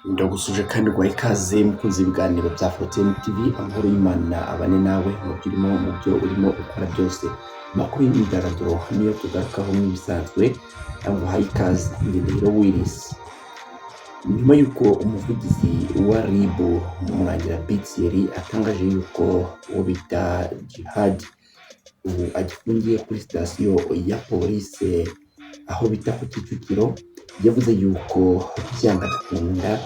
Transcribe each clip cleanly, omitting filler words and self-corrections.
Ndagusuje kandi guha ikaze mukunzi ibiganiro bya Fortune TV. Amahoro y'Imana abane nawe mu byo urimo, mu byo urimo ukora byose. Amakuru y'imyidagaduro niyo tugarukaho nk'ibisanzwe. Nguhaye ikaze, Ndindahiro Willis. Nyuma y'uko umuvugizi wa RIB, Murangira B Thierry, atangaje yuko uwo bita Jihad ubu agifungiye kuri sitasiyo ya polisi aho bita ku Kicukiro, yavuze yuko byanga bikunda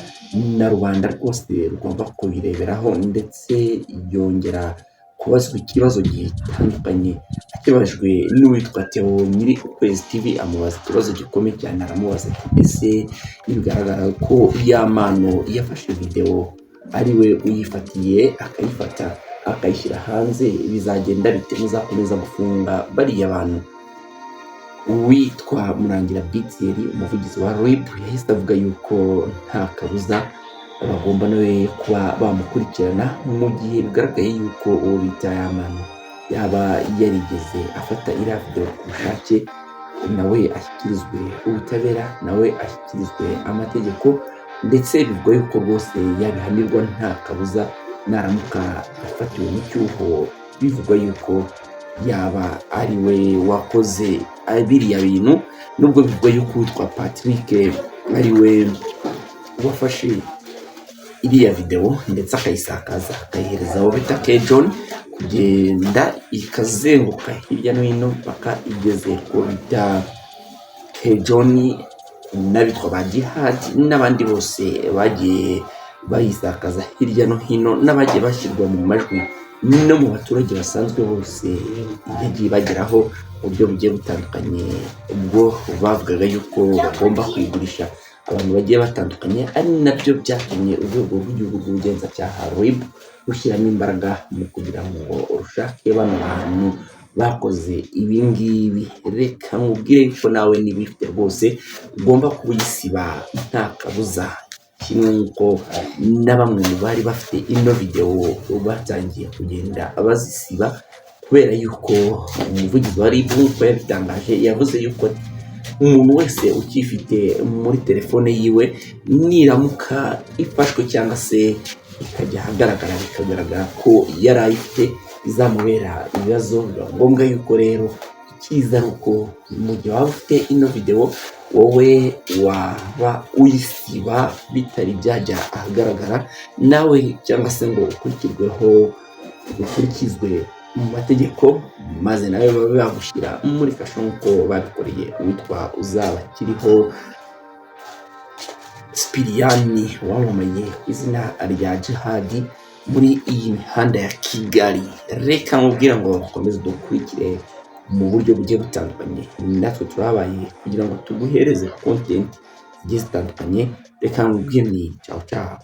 na rubanda rwose rugomba kubireberaho, ndetse yongera kubazwa ikibazo gitandukanye. Akibajwe n'uwitwa Theo nyiri Ukwezi TV, amubaza ikibazo gikomeye cyane. Aramubaza ati: "Ese nibigaragara ko Yampano yafashe videwo ari we uyifatiye, akayifata akayishyira hanze, bizagenda bite? Muzakomeza gufunga bariya bantu?" Uwitwa Murangira B Thierry, umuvugizi wa RIB, yahise avuga yuko nta kabuza bagomba nawe kuba bamukurikirana mu gihe bigaragaye yuko uwo bita Yampano yaba yarigeze afata iriya videwo ku bushake, nawe ashyikirizwe ubutabera, nawe ashyikirizwe amategeko. Ndetse bivugwa yuko rwose yabihanirwa nta kabuza naramuka afatiwe mu cyuho, bivugwa yuko yaba ari we wakoze biriya bintu, nubwo bivugwa yuko uwitwa Patrick ari we wafashe iriya videwo ndetse akayisakaza, akayihereza abo bita K John, kugenda ikazenguruka hirya no hino mpaka igeze ku bita K John n'abitwa ba Jihad n'abandi bose bagiye bayisakaza hirya no hino, n'abagiye bashyirwa mu majwi no mu baturage basanzwe bose yagiye bageraho mu buryo bugiye butandukanye, ubwo bavugaga yuko bagomba kuyigurisha abantu bagiye batandukanye, ari nabyo byatumye Urwego rw'Igihugu rw'Ubugenzacyaha, RIB, rushyiramo imbaraga mu kugira ngo rushake bano bantu bakoze ibi ngibi. Reka nkubwire yuko nawe niba uyifite rwose ugomba kuyisiba nta kabuza, kimwe nk'uko na bamwe mu bari bafite ino videwo batangiye kugenda bazisiba, kubera yuko umuvugizi wa RIB, nk'uko yabitangaje, yavuze yuko umuntu wese ukifite muri telefone yiwe, niramuka ifashwe cyangwa se ikajya ahagaragara, bikagaragara ko yari ayifite, bizamubera ibibazo. Biba ngombwa yuko rero icyiza ari uko mu gihe waba ufite ino videwo, wowe waba uyisiba bitari byajya ahagaragara nawe, cyangwa se ngo ukurikirweho, ukurikizwe mu mategeko, maze nawe babe bagushyira muri kasho nk'uko babikoreye uwitwa Uzabakiriho Sipiriyani, wamamaye ku izina rya Jihadi muri iyi mihanda ya Kigali. Reka nkubwire ngo ukomeze dukurikire mu buryo bugiye butandukanye, natwe turabaye kugira ngo tuguhereze content zigiye zitandukanye. Reka nkubwire ni ciao ciao.